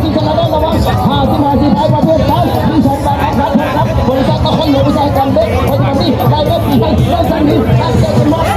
ທີ່ຈະລະໄດ້ລະວັງ ຫ້າສິບຫ້າ ທີ່ໄທ ປະເທດໄທ ມີສອງບາດອາກາດ ບໍລິສັດນະຄອນຫຼວງອຸດສາຫະກຳເບ ປັດຈຸບັນນີ້ ໄດ້ເຮັດໃຫ້ ໄດ້ສັ່ງໃຫ້